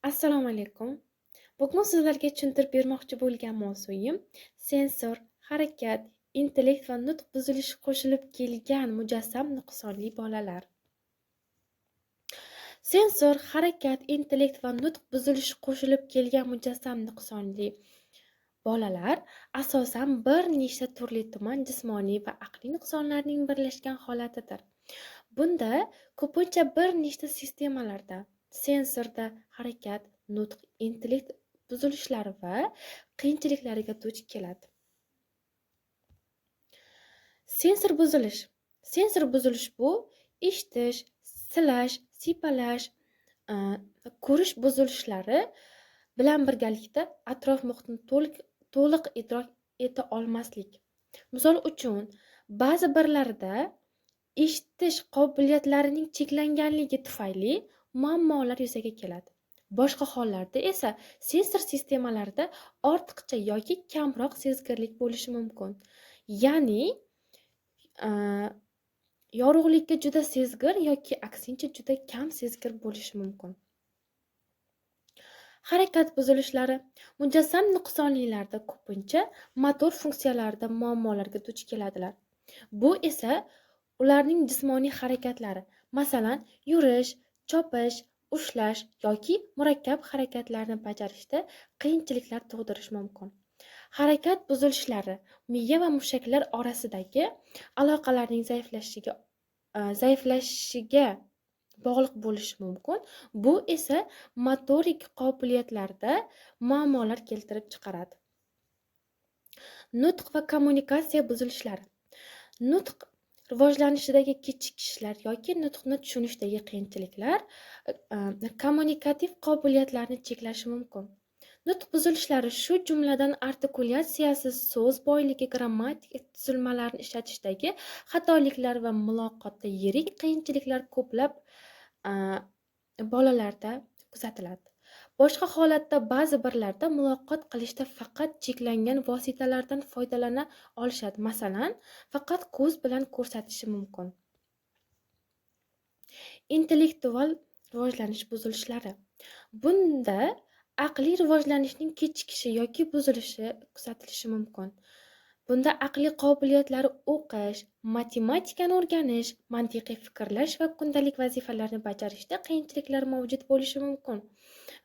Assalomu alaykum. Bugun sizlarga tushuntirib bermoqchi bo'lgan mavzuyim sensor, harakat, intellekt va nutq buzilishi qo'shilib kelgan mujassam nuqsonli bolalar. Sensor, harakat, intellekt va nutq buzilishi qo'shilib kelgan mujassam nuqsonli bolalar asosan bir nechta turli tuman jismoniy va aqliy nuqsonlarning birlashgan holatidir. Bunda ko'pincha bir nechta sistemalarda sensorda harakat, nutq, intellekt buzilishlari va qiyinchiliklariga duch keladi. Sensor buzilish. Sensor buzilish bu eshitish, silash, siypalash, ko'rish buzilishlari bilan birgalikda atrof muhitni to'liq idrok eta olmaslik. Misol uchun, ba'zi birlarida eshitish qobiliyatlarining cheklanganligi tufayli muammolar yuzaga keladi. Boshqa hollarda esa sensor sistemalarida ortiqcha yoki kamroq sezgirlik bo'lishi mumkin. Ya'ni yorug'likka juda sezgir yoki aksincha juda kam sezgir bo'lishi mumkin. Harakat buzilishlari mujassam nuqsonlilarda ko'pincha motor funksiyalarida muammolarga duch keladilar. Bu esa ularning jismoniy harakatlari, masalan, yurish, chopish, ushlash yoki murakkab harakatlarni bajarishda qiyinchiliklar tug'dirishi mumkin. Harakat buzilishlari miya va mushaklar orasidagi aloqalarning zaiflashishiga bog'liq bo'lishi mumkin. Bu esa motorik qobiliyatlarda muammolar keltirib chiqaradi. Nutq va kommunikatsiya buzilishlari. Nutq rivojlanishidagi kechikishlar yoki nutqni tushunishdagi qiyinchiliklar kommunikativ qobiliyatlarni cheklashi mumkin. Nutq buzilishlari, shu jumladan artikulyatsiyasi, so'z boyligi, grammatik tuzilmalarni ishlatishdagi xatoliklar va muloqotda yirik qiyinchiliklar ko'plab bolalarda kuzatiladi. Boshqa holatda ba'zi birlarda muloqot qilishda faqat cheklangan vositalardan foydalana olishadi. Masalan, faqat ko'z bilan ko'rsatishi mumkin. Intellektual rivojlanish buzilishlari. Bunda aqliy rivojlanishning kechikishi yoki buzilishi kuzatilishi mumkin. Bunda aqliy qobiliyatlari o'qish, matematikani o'rganish, mantiqiy fikrlash va kundalik vazifalarni bajarishda qiyinchiliklar mavjud bo'lishi mumkin.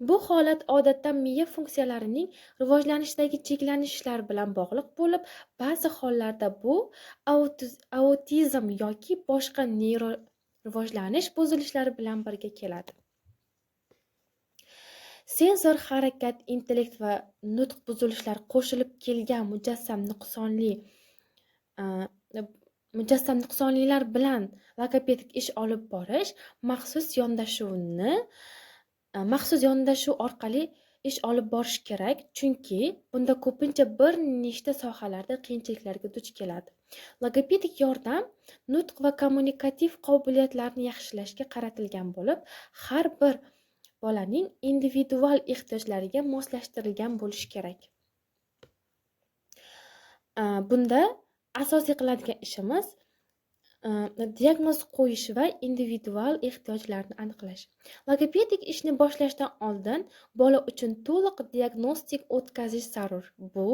Bu holat odatda miya funksiyalarining rivojlanishidagi cheklanishlar bilan bog'liq bo'lib, ba'zi hollarda bu autizm yoki boshqa neyro rivojlanish buzilishlari bilan birga keladi. Sensor, harakat, intellekt va nutq buzilishlari qo'shilib kelgan mujassam nuqsonlilar bilan logopedik ish olib borish maxsus yondashuv orqali ish olib borish kerak, chunki bunda ko'pincha bir nechta sohalarda qiyinchiliklarga duch keladi. Logopedik yordam nutq va kommunikativ qobiliyatlarni yaxshilashga qaratilgan bo'lib, har bir bolaning individual ehtiyojlariga moslashtirilgan bo'lishi kerak. Bunda asosiy qiladigan ishimiz diagnoz qo'yish va individual ehtiyojlarni aniqlash. Logopedik ishni boshlashdan oldin bola uchun to'liq diagnostik o'tkazish zarur. Bu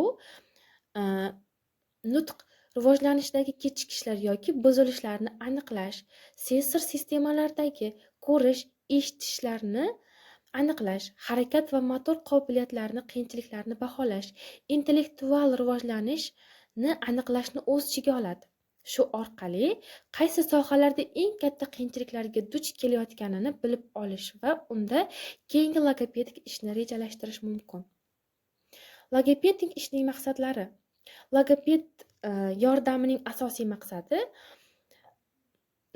nutq rivojlanishidagi kechikishlar yoki buzilishlarni aniqlash, sensor sistemalardagi ko'rish, eshitishlarni aniqlash, harakat va motor qobiliyatlarini qiyinchiliklarni baholash, intellektual rivojlanishni aniqlashni o'z ichiga oladi. Shu orqali qaysi sohalarda eng katta qiyinchiliklarga duch kelayotganini bilib olish va unda keyingi logopedik ishni rejalashtirish mumkin. Logopedik ishning maqsadlari. Logoped yordamining asosiy maqsadi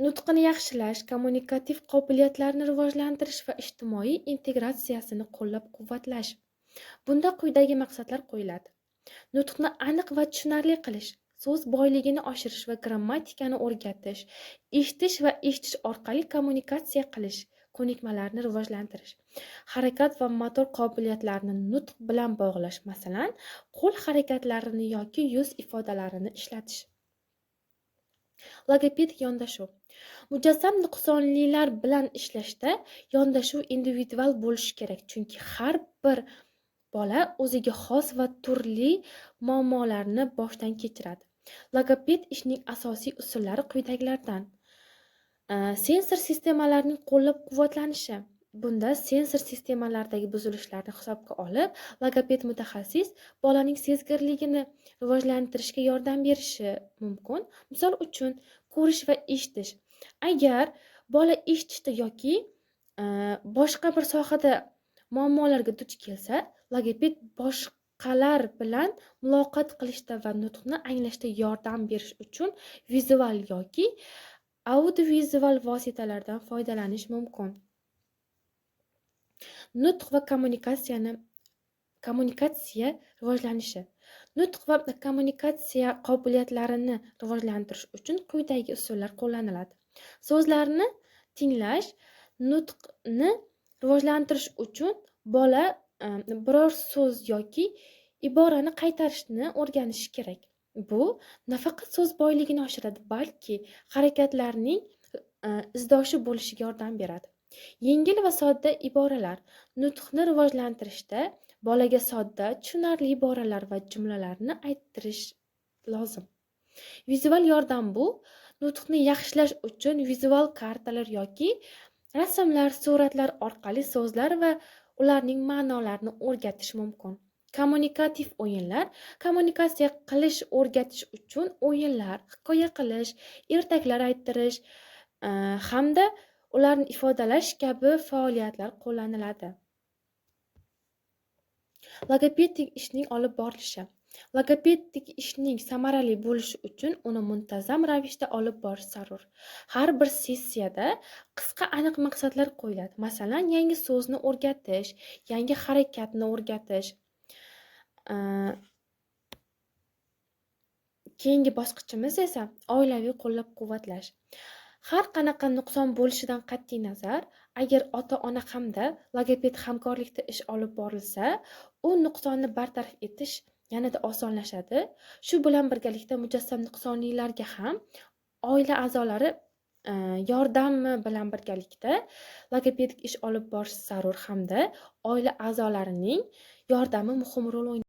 nutqini yaxshilash, kommunikativ qobiliyatlarni rivojlantirish va ijtimoiy integratsiyasini qo'llab-quvvatlash. Bunda quyidagi maqsadlar qo'yiladi. Nutqni aniq va tushunarli qilish, so'z boyligini oshirish va grammatikani o'rgatish, eshitish va eshitish orqali kommunikatsiya qilish ko'nikmalarini rivojlantirish, harakat va motor qobiliyatlarini nutq bilan bog'lash, masalan, qo'l harakatlarini yoki yuz ifodalarini ishlatish. Logopedik yondashuv. Mujassam nuqsonlilar bilan ishlashda yondashuv individual bo'lishi kerak, chunki har bir bola o'ziga xos va turli muammolarni boshdan kechiradi. Logoped ishning asosiy usullari quyidagilardan. Sensor sistemalarining qo'llab-quvvatlanishi. Bunda sensor sistemalardagi buzilishlarni hisobga olib, logoped mutaxassis bolaning sezgirligini rivojlantirishga yordam berishi mumkin. Misol uchun, ko'rish va eshitish. Agar bola eshitishda yoki boshqa bir sohada muammolarga duch kelsa, logoped boshqalar bilan muloqot qilishda va nutqni anglashda yordam berish uchun vizual yoki audiovizual vositalardan foydalanish mumkin. Nutq va kommunikatsiya rivojlanishi. Nutq va kommunikatsiya qobiliyatlarini rivojlantirish uchun quyidagi usullar qo'llaniladi. So'zlarni tinglash. Nutqni rivojlantirish uchun bola biror so'z yoki iborani qaytarishni o'rganishi kerak. Bu nafaqat so'z boyligini oshiradi, balki harakatlarning izdoshi bo'lishiga yordam beradi. Yengil va sodda iboralar. Nutqni rivojlantirishda bolaga sodda, tushunarli iboralar va jumlalarni ayttirish lozim. Vizual yordam. Bu nutqni yaxshilash uchun vizual kartalar yoki rasmlar, suratlar orqali so'zlar va ularning ma'nolarini o'rgatish mumkin. Kommunikativ o'yinlar. Kommunikatsiya qilish o'rgatish uchun o'yinlar, hikoya qilish, ertaklar ayttirish hamda ularni ifodalash kabi faoliyatlar qo'llaniladi. Logopedik ishning olib borilishi. Logopedik ishning samarali bo'lishi uchun uni muntazam ravishda olib borish zarur. Har bir sessiyada qisqa, aniq maqsadlar qo'yiladi. Masalan, yangi so'zni o'rgatish, yangi harakatni o'rgatish. Keyingi bosqichimiz esa oilaviy qo'llab-quvvatlash. Har qanaqa nuqson bo'lishidan qat'iy nazar, agar ota-ona hamda logoped hamkorlikda ish olib borilsa, u nuqsonni bartaraf etish yanada osonlashadi. Shu bilan birgalikda mujassam nuqsonlilarga ham oila a'zolari yordami bilan birgalikda logopedik ish olib borish zarur hamda oila a'zolarining yordami muhim rol o'ynaydi.